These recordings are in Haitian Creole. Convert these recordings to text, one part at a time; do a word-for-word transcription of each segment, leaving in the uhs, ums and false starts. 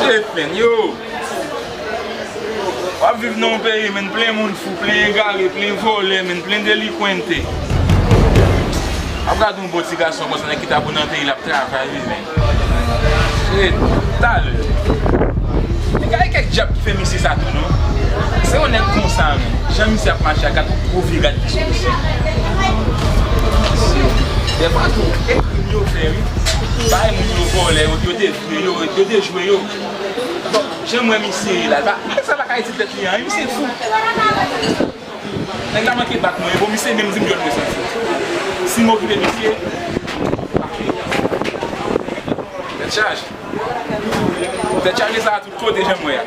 Shit, man, yo. W ap viv nan yon peyi, man, plen moun fou, plen egare, plen vòlè, man, plen delikwente. W ap gade yon bon ti gason konsa, nèg ki ta bon nan peyi l ap travay, wi, man. Shit, talè. Men gade kèk dyab ki fè misye sa tou, non. Se yon nèg konsa, men. Jan misye ap mache a, gad yon gwo vye rad ki sou misye. Dèfwa tou, e krim yo fè, wi. Bay moun yo vòlè, yo, yo devye yo, yo dejwe yo. Bon, jan m wè misye ye la, pa, nèg sa pa ka itil tèt li an, misye fou. Nèg la manke bat mwen, bon, misye menm di m dyòl mwen santi. Si m okipe misye, tèt chaje. Tèt chaje sa a tout kote jan m wè a.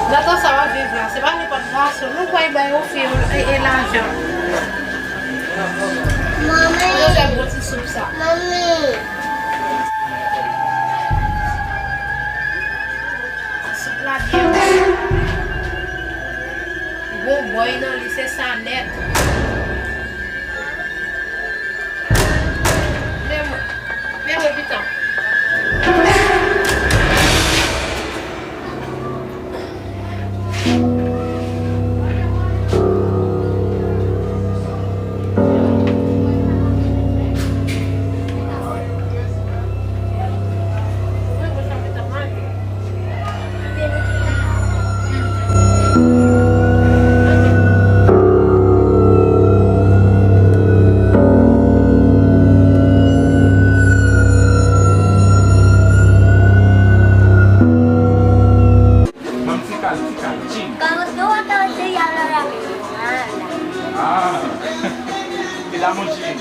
Nan tan sa w ap viv la, se pa nenpòt gason nou kwè bay ofri e, e lajan. Manmi. Yo fè bon ti soup sa. Manmi. Soup la byen. Gon bòy nan li, se sa nèt. Men mwen, men mwen pita. Ban m ti kal, ti kal, Jim. Ah, e la, mon Jim.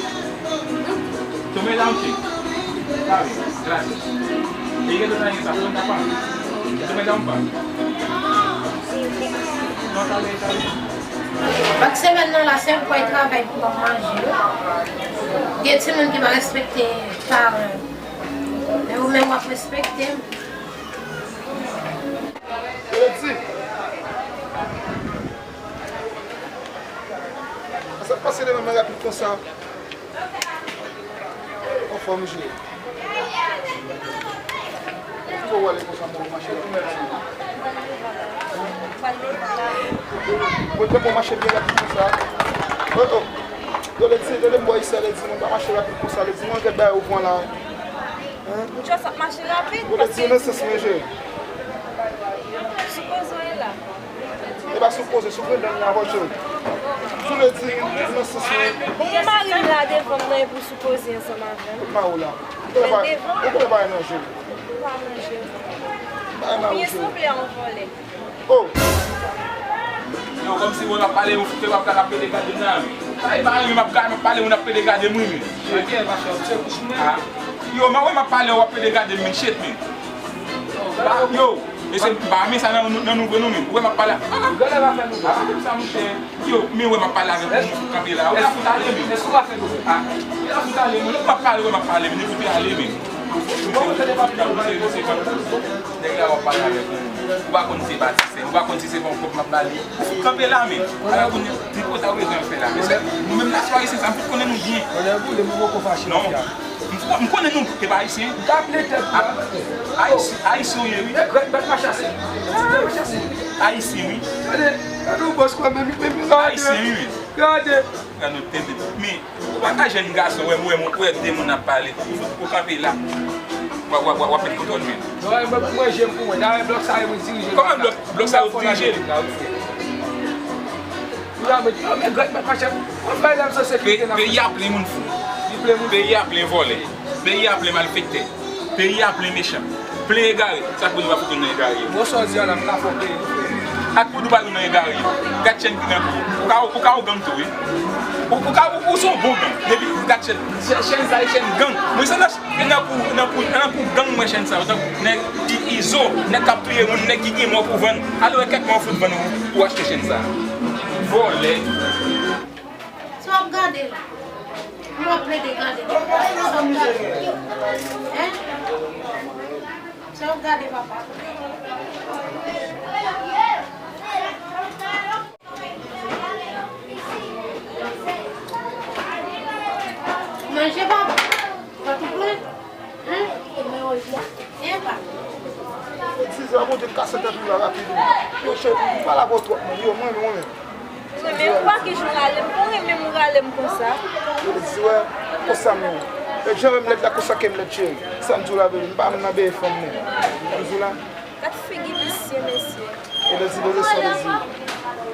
Tome la, ok. Está bien, gracias. E gen lòt sa, fò n ta pale. Tome la, on pa. Non, está bien, está bien. Chak semèn nan la, se yon pwen travay pou m ap manje. Gen timoun ki pa respekte paran yo. Men ou menm w ap respekte. Yo di, sa pase devan mwen rapid konsa. Anfòm, Jim. Kòman w ale konsa, mon, mache rapid konsa? Mwen, kòman w mache byen rapid konsa? Oh, oh. Yo, lè di, lè m bò isi, lè di, mwen pa mache rapid konsa, lè di, mwen, gad bagay ou pran la. Hein? Mouche sa ap mache rapid, paske. Yo, lè di, nan sans mwen, Jim. Sou koze w ye la. E pa sou koze, sou grenn dan li avè w, cheri. Sou vle di, nan sans mwen. Ou gen mari m la devan m nan, epi w sou koze ansanm avè m. Kote mari w la? Ou konnen pa, ou konnen pa nan je. Pa nan je. Pa nan je. Ou byen sanble a yon vòlè. Oh! Yo, kòmsi mwen m ap pale, yon foute m ap gade ap pede gade m nan, wi. Sa e pa anyen m ap gade, m ap pale, moun ap pede gade m, wi, men. Ah. Yo, mwen wè m ap pale, w ap pede gade m, men, shit, men. Ba, yo, e se, ba, men sa nan, nan nouvo nou menm. Ou wè m ap pale. Ah, ah. Gade la fè nouvo. Ah, sa, monchè. Yo, men wè m ap pale avèk moun, moun kanpe la. Ou la fout ale, men. Èske w pa fè nouvo? Ah, ou la fout ale, men. Ou m ap pale, wè m ap pale, men. Depi w ale, men. Bon, ou tande pa pale, ou pale, ou se kanpe. Nèg la w ap pale avèk moun. Ou pa konn se pa ti sèn. Ou pa konn si se pa yon kòb m ap ba li. Ou fout kanpe la, men. Ala kounye a, di konsa ou bezwen fè la. Mesye, nou menm nasyon ayisyen sa, m fout konnen nou byen. Non. M, m konnen nou, e pa ayisyen. Ayisyen, ayisyen ou ye, wi. Ayisyen, wi. Ayisyen, wi, men. Gade nou tete. Men, ou pa ka jèn gason, wè, wè, wè de moun ap pale. Ou fout ou kanpe la. W ap, w ap, w ap, w ap met kontwòl, men. Kòman blòk, blòk sa yo dirije l? Peyi a plen moun fou. Peyi a plen vòlè. Peyi a plen malfektè. Peyi a plen mechan. Plen egare. Sa k pou nou pa fout nou nan egare yo? Ak pou nou pa nou nan egare yo. Gad chèn ki nan kou. Ou ka, ou ka yon gang tou, wi. Ou, ou ka, ou, ou se yon bon gang. Depi gad chèn. Chèn sa e chèn gang. Mwen se nan, nan kou, nan kou, nan kou gang mwen chèn sa yo. Tankou nèg ki izo, nèg k ap touye moun, nèg ki gen mò pou vann. Ale wè kèk mò fout vann ou, ou achte chèn sa. Vòlè. Sa w ap gade la? Ou ap plede gade. Hein? Sa w ap gade, papa? Manje, papa. Epa. Ziza, Bondye kase tèt ou la rapid wi. Yo cheri, m pale avè w twòp menm. Yo, mwen menm, mwen menm. Mwen menm, pa ki jan w rale m, mwen renmen m ou rale m konsa. Yo di wè, konsa m ye. E jan w wè m lèd la, konsa ke m lèd cheri. Sa m di w la vre, m pa menm nan beye fanm non. Sa m di w la. Gad figi visye, mesye. E Dezi, poze son, Dezi.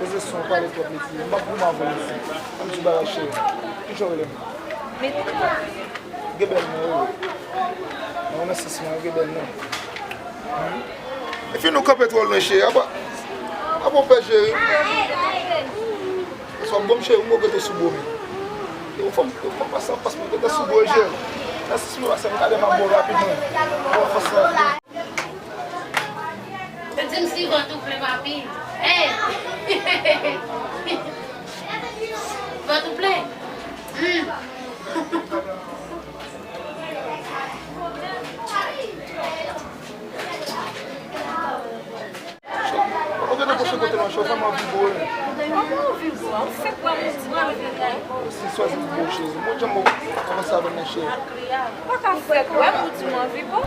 Poze son, pale twòp, Dezi. M p ap goumen avè w, Dezi. Ann di bagay, cheri. Ki jan w rele m? Mete. Gen bèl non, wi. Mwen renmen sis mwen, gen bèl non. Epi nou kanpe twò lwen, cheri. Apa, apa w pè, cheri. Sa w ap bon, cheri, ou mwen gete sou bo, men. Ou fè m, ou fè m pase anfas mwen gete sou bo, cheri. Nan sis mwen pase, m gade m ap bon rapidman. Bon, anfas la. Yo di m si vant ou plen, papi. Hey! Vant ou plen? Hmm. Ou gentan pwoche kote m an, chè, ou fè m anvi bo wi. Kòman anvi bo a? Ou fèk wè m ou di m anvi bo. Si swazi m bo, cheri. Mwen janm kòmanse avè m nan, cheri. Ou pa ka fèk wè m ou di m anvi bo.